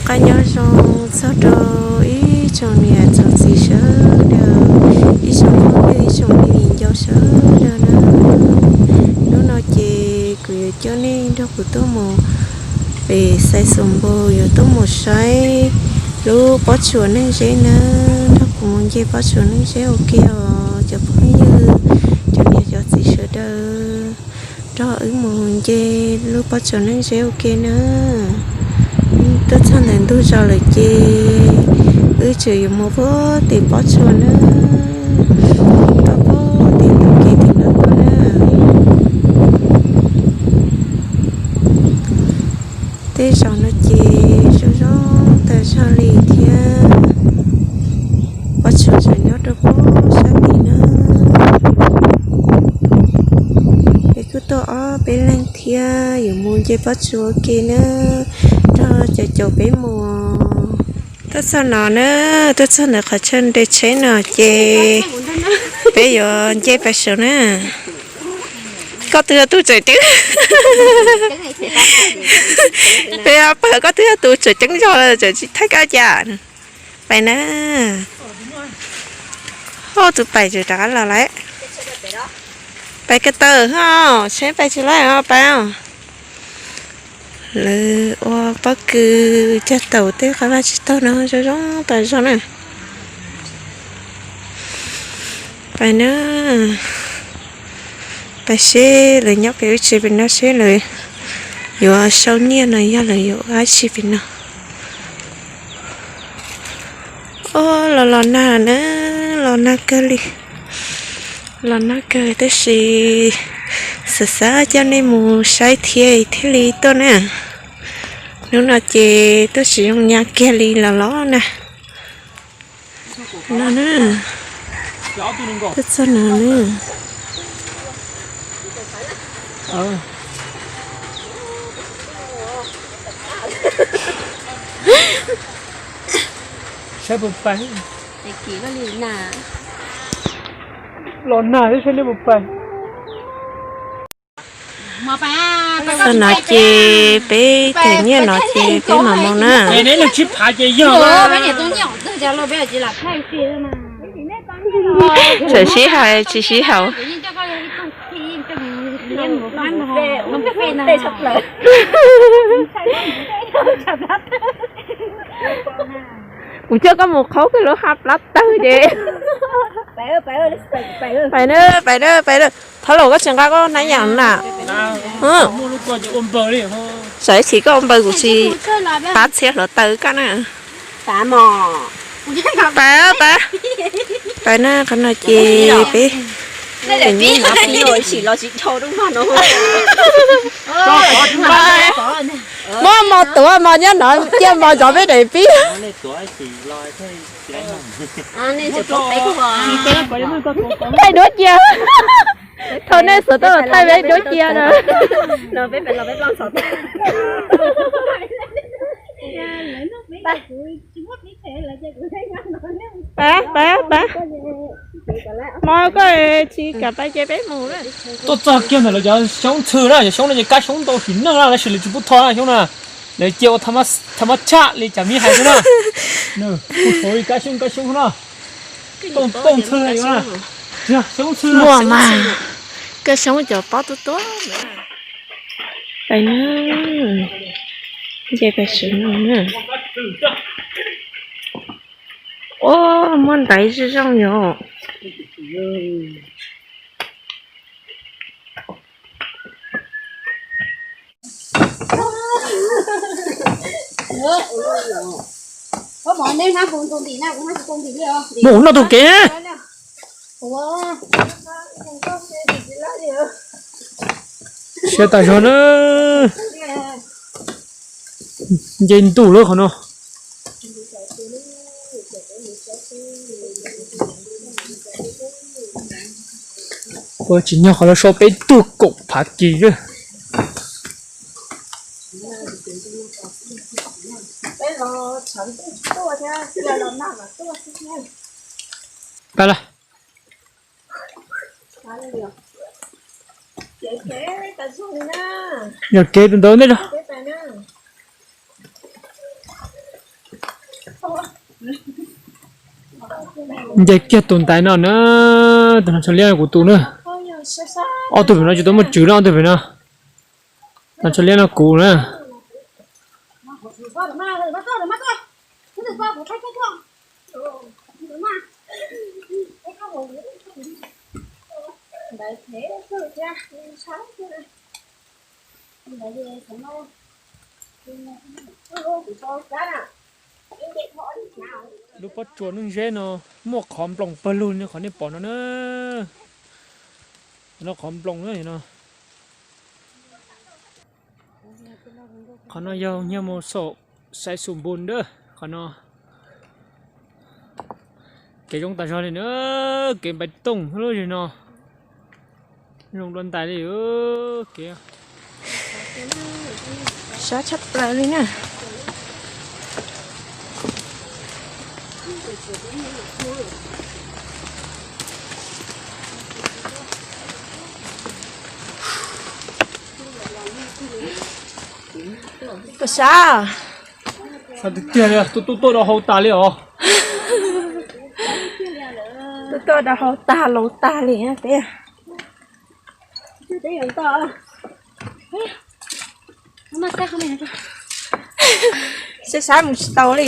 Qab nyob zoo txog rau ib tsoom niam tsoom txiv sawv daws, ib tsoom phooj ywg ib tsoom me viv ncaus sawv daws na. Hnub no ces kuv yuav coj nej nrog kuv tuaj mus pem Xais Xus Npus, yuav tuaj mus saib lub pob tsuas Neej Zeb na, nrog kuv mus nce pob tsuas Neej Zeb ua ke os cov phooj ywg, cov niam cov txiv sawv daws, nrog wb mus nce lub pob tsuas Neej Zeb ua ke na. Tuaj txog ntawm ntug zos lawm ces wb tseem yuav mus puag tim pob tsuas na, tuaj puag tim ntug kev tim no tuaj na. Tej zaum no ces zoo zoo tas zog li thiab. Pob tsuas tseem nyob rau puag sab tid na. Peb kuj tuaj ob peb leeg thiab yuav mus nce pob tsuas ua ke na, nrog cov caum peb mus. Tuaj txog no na, tuaj txog ntawm qhov chaw nres tsheb no ces peb yuav nce pais saud na. Koj twg yog tus tseem ceeb? Peb pawg koj twg yog tus tseem ceeb zog tseem tsis thaij koj cas. Pais na. Ho tus pais tseem rov qab los lawm. Pais ko taw ho, tsheb pais tsis laib ho pais os. Lawv ua pob kws cog taum tej qhov vaj tsis taug no zoo zoo tas zog na. Pais na. Pais seb lawv nyob pem ub tsev pem no seb lawv yuav sau nyiaj no yog lawv yuav ua dab tsi pem no. Os, los los nag na, los nag kawg li. Los nag kawg tab sis xav xav coj nej mus saib thiab thiaj li tuaj na. Hnub no ces tuaj tsis zoo nyab kiag li los los nag. No na, tuaj txog no na. Saib puas pais. Los nag saib nej puas pais. Txog no ces peb them nyiaj no ces peb mam mus na. Txawm sib hais tsis sib haum. Kuv coj koj mus qhaub koj lub haj plab tawg ces. Pais na, pais na, pais na. Thov lawm koj tsis nqa koj nab yam na. Saib tsis koj ua npaws kuv tsis pab txhiab hluav taws koj na. Pais, pais. Pais na, qhov no ces peb muab mos tuav mos nyob no cia mos zov peb daim pib. Thaij duab cia. Thaum nej xuav tau thaij peb duab cia na. Pab, pab, pab. Mog koj tsis kam pais ces peb mus na. Tuaj txog kiag ntawm lawv cov xyoob ntxhw na, cov xyoob no ces kab xyoob ntau sim neej na, tab sis lawv tsis pub tho na xyoob na. Lawv cia ua tha mab tshaj li cas mib hais xwb na. Kuj suav li kab xyoob kab xyoob na. Tooj tooj ntxhw na. Xyoob ntxhw na. Muaj mas, kab xyoob cov pob tuab tuab. Pais na, nce pais saud no na. Ua, muaj ntaiv zoo zoo yom. Mus noj tus kev. Siab tas zog na. Nce ntuj lawm qhov no. Ua tsis nyog qhov lawv sau peb tug kaum phav kis lawm. Pab lawm. Yog kev tus ntawd ntej. Nce kiag tus ntaiv no na, tus no tsho liab kuv tus na. Ob tug pem no tsis tau muaj tswv na, ob tug pem no. No tsho liab no kuv na. Lub pob tsuas Neej Zeb no muaj qhov nploos pawg lug li qhov nej pom no na. No qhov nploos na no. Qhov no yog nyiag mus saum Xaiv Xum Npus na. Qhov no kev zoo tas zog li na, kev npais tooj lub zig no. Zoo dua ntais li kev. Sab tshaj plaws li na. Koj sab. Sab tiag tiag li, tuaj tuaj tuaj dau hau tas li os. Tuaj tuaj dau hau tag laus tag li peb. Sab sab mus tsis tau li.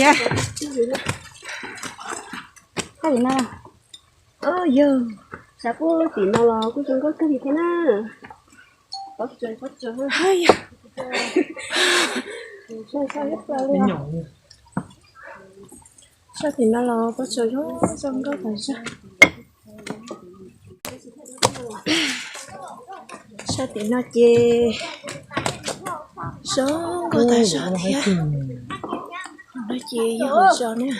Yog sab puag tim no los kuj zoo nkauj kawg li thiab na. Sab tim no los pob tsuas zoo zoo nkauj tas zog. Sab tim no ces zoo nkauj tas zog thiab. No ces yog hauv zos na.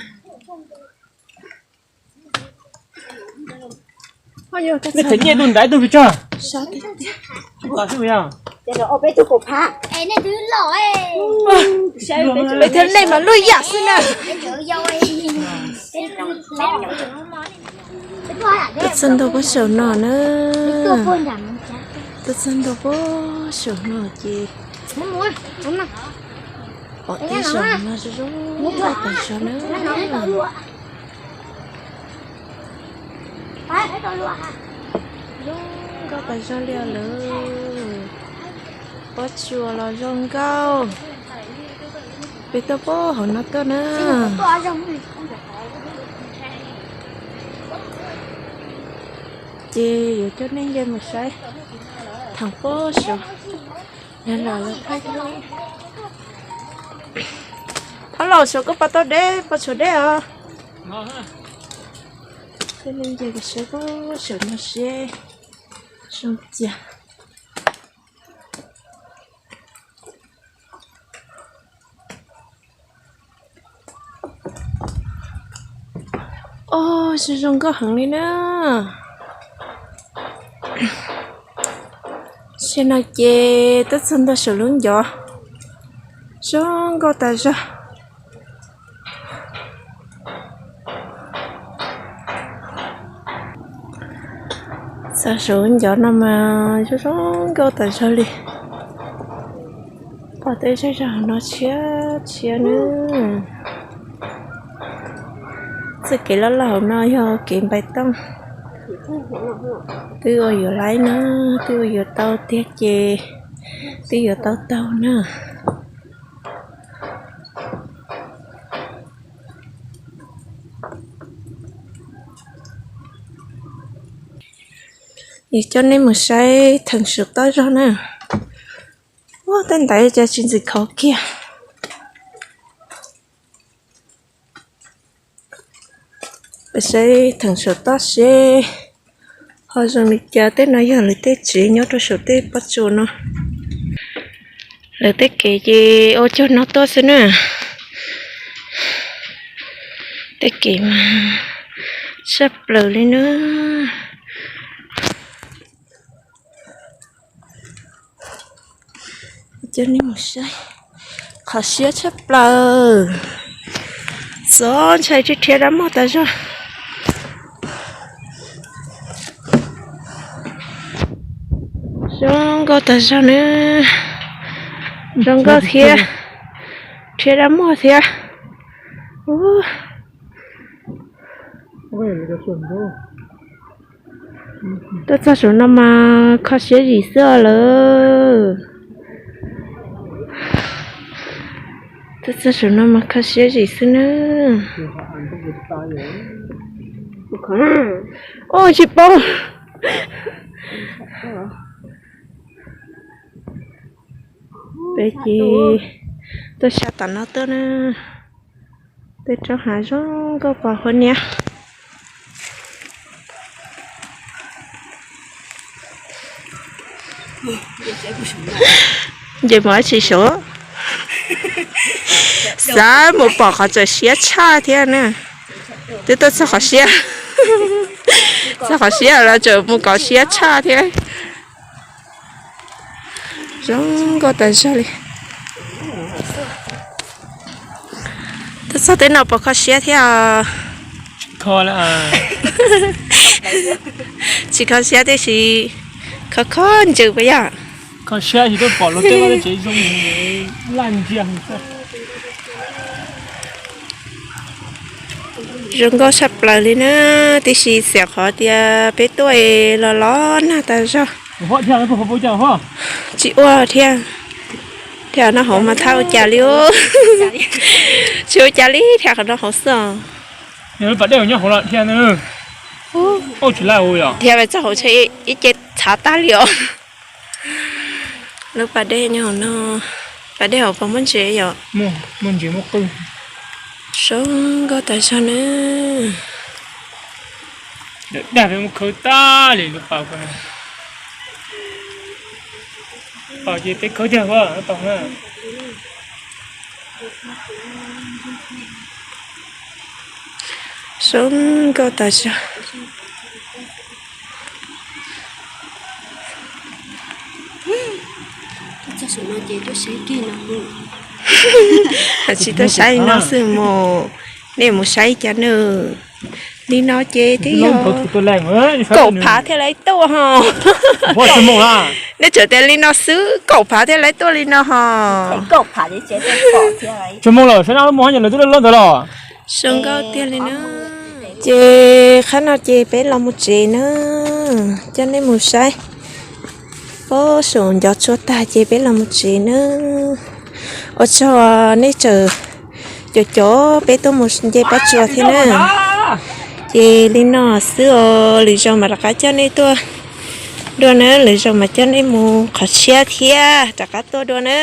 Nej txawm nyiaj tus ntaiv tus pes tsawg? Peb thiab nej mas luj yam xwb na. Tuaj txog ntua pob saum no na. Tuaj txog ntua pob saum no ces pom tej zos no zoo nkauj tas zog na. Zoo nkauj tas zog li lawm. Pob tsuas los zoo nkauj. Peb tuaj pob hauv no tuaj na. Ces yuav coj nej nce mus saib thaum pob saum. Yog los lawv thaij thiab. Thab laus saum koj pom tau deb, pob tsuas deb os. Coj nej nce mus saib pob saum no seb zoo cas. Os, zoo nkauj heev li na. Tam no ces tuaj txog ntua saum lub ncov, zoo nkauj tas zog. Txog saum lub ncov no mas zoo zoo nkauj tas zog li. Pom tej zej zog no tshiab tshiab na. Txoj kev loj loj hauv no yog kev npais tooj. Twb ua yuav laib na, twb ua yuav tau tiag ces twb yuav tau taug na. Yus coj nej mus saib theem saum toj zog na. Ua tej ntaiv cas tsis ntxim khov kiag. Saib theem saum toj seb ho zoo li cas. Tej no yog lawv tej tsev nyob rau saum tej pob tsuas no. Lawv tej kev ces ua caug no tuaj xwb na. Tej kev mas tshaj plaws li na. Coj nej mus saib, qhov siab tshaj plaws. Txhob ntshai, tsis rhiab dab muag tas zog. Zoo nkauj tas zog na. Zoo nkauj thiab, rhiab dab muag thiab. Tuaj txog saum no mas kho siab zim xwb os lawm. Tuaj txog saum no mas kho siab zim xwb na. Ua tsis paub. Peb ces tuaj sab tom no tuaj na. Tej roob hav zoo nkauj pos huab niab. Nce mus dab tsi saud? Xav mus pom qhov txawm siab tshaj thiab na. Twb tuaj txog qhov siab, txog qhov siab los tseem mus kom siab tshaj thiab. Zoo nkauj tas zog li. Tuaj txog tej no puas kho siab thiab? Tsis kho siab tiam sis kho kho ntws puas yog? Kho siab tsis tuaj pom luag tej vaj tej tsev zoo laj ntsia. Zoo nkauj tshaj plaws li na, tiam sis xiam qhov tias peb tuaj es los los nag tas zog. Tsis ua thiab, thiab no hauv mas thaj ua cas li. Tsis ua cas li, thiab qhov no hauv xwb os. Thiab txog hauv tsheb ib ce txhav tag li os. Lub pas dej nyob hauv no, pas dej hauv puas muaj ntses yom? Zoo nkauj tas zog na. Dag peb mus khawb tag li lub pas ko. Pas ces peb khawb tiag lub pas na. Zoo nkauj tas zog. Tsis tuaj saib li no xwb mus, nej mus saib cas nws. Li no ces twb yog kaum phav thiaj li tuaj ho. Nej tseem tias li no xwb, kaum phav thiaj li tuaj li no ho. Tsis mus lawm, saib no mus nyob lawv twb loj loj ntawd los. Zoo nkauj tiag li na. Ces qhov no ces peb los mus tsev na, coj nej mus saib. Pob saum ncov tsua tag ces peb los mus tsev na. Ua tsaug nej tseem caum caum peb tuaj mus nce pob tsuas thiab na. Ces li no xwb os, lwm zaus mam rov qab coj nej tuaj dua na, lwm zaus mam coj nej mus qhov tshiab thiab rov qab tuaj dua na.